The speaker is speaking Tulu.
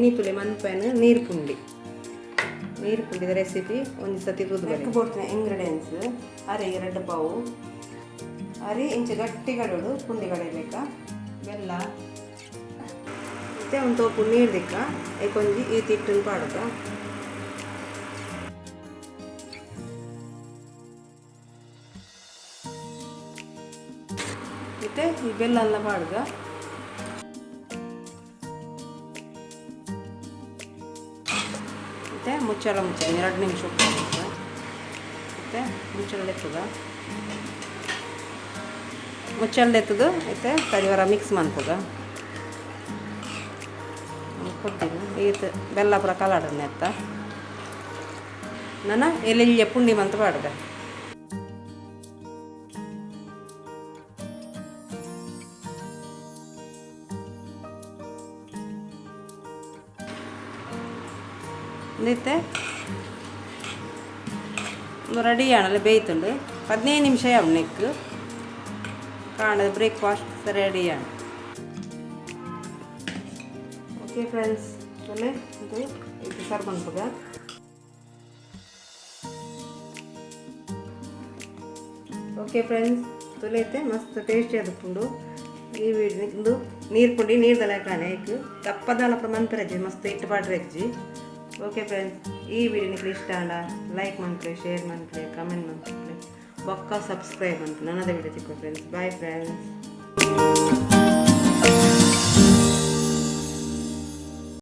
ಇನಿ ತುಲೆ ಮನ್ಪೆನ್ ನೀರು ಪುಂಡಿ. ನೀರು ಪುಂಡಿದ ರೆಸಿಪಿ ಒಂಜಿ ಸತಿ ತೂದು ಬಲೆ. ಬೋಡ್ತಿನ ಇಂಗ್ರೀಡಿಯೆಂಟ್ಸ್: ಅರಿ 2 ಪಾವು, ಅರಿ ಇಂಚ ಗಟ್ಟಿ ಕಡೋಡು, ಪುಂಡಿ ಕಡೆಯಬೇಕಾ. ಬೆಲ್ಲ, ಮತ್ತೆ ಒಂದು ತೋಪು ನೀರು ದಿಕ್ಕ. ಐಕೊಂಜಿ ಈ ತಿಟ್ಟನ್ನು ಪಾಡುದ. ಮತ್ತೆ ಈ ಬೆಲ್ಲ ಎಲ್ಲ ಪಾಡುದ. ಮತ್ತು ಮುಚ್ಚಳ ಮುಚ್ಚಳ 2 ನಿಮಿಷ ಉಪ್ಪು. ಮತ್ತು ಮುಚ್ಚಳ ಎತ್ತದ, ಮುಚ್ಚಳ ಎತ್ತದು. ಮತ್ತು ಸರಿವರ ಮಿಕ್ಸ್ ಮನ್ಪುಗ ಕೊಡ್ತೀನಿ. ಈತ್ ಬೆಲ್ಲ ಪೂರ ಕಲಾಡನೆ ಎತ್ತ ನನ ಎಲೆಲ್ಯ ಪುಂಡಿ ಮಂತ ಪಾಡುದ. എന്നിട്ട് റെഡിയാണല്ലോ, ಬೇಯ್ತುಂಡು. 15 ನಿಮಿಷ ಆവും ನೆಕ್ ಕಾಣದ. ಬ್ರೇಕ್ಫಾಸ್ಟ್ ರೆಡಿയാണ്. ಓಕೆ ಫ್ರೆಂಡ್ಸ್, ಆಮೇಲೆ ಇದು ಇದು ಸರ್ವ್ ಮನ್ಪುಗ. ಓಕೆ ಫ್ರೆಂಡ್ಸ್, ತುಲೈತೆ ಮಸ್ತ್ ಟೇಸ್ಟಿ ಆದುಪ್ಪುಂಡು ಈ ಇಂದು ನೀರು ಪುಂಡಿ. ನೀರ್ದಲ ಕಾಣೆ ಐಕ್ ತಪ್ಪದಾಲ ಮನ್ಪೆರಜ್ಜಿ, ಮಸ್ತ್ ಇಟ್ಟು ಪಾಡ್ರೆಜ್ಜಿ. ಓಕೆ ಫ್ರೆಂಡ್ಸ್, ಈ ವಿಡಿಯೋ ನಿಕ್ಲು ಇಷ್ಟ ಆಂಡ ಲೈಕ್ ಮನ್ಪುಲೆ, ಶೇರ್ ಮನ್ಪುಲೆ, ಕಮೆಂಟ್ ಮನ್ಪುಲೆ, ಬೊಕ್ಕ ಸಬ್ಸ್ಕ್ರೈಬ್ ಮನ್ಪುಲೆ. ನನ್ನದ ವಿಡಿಯೋ ತಿಕ್ಕು ಫ್ರೆಂಡ್ಸ್. Bye friends.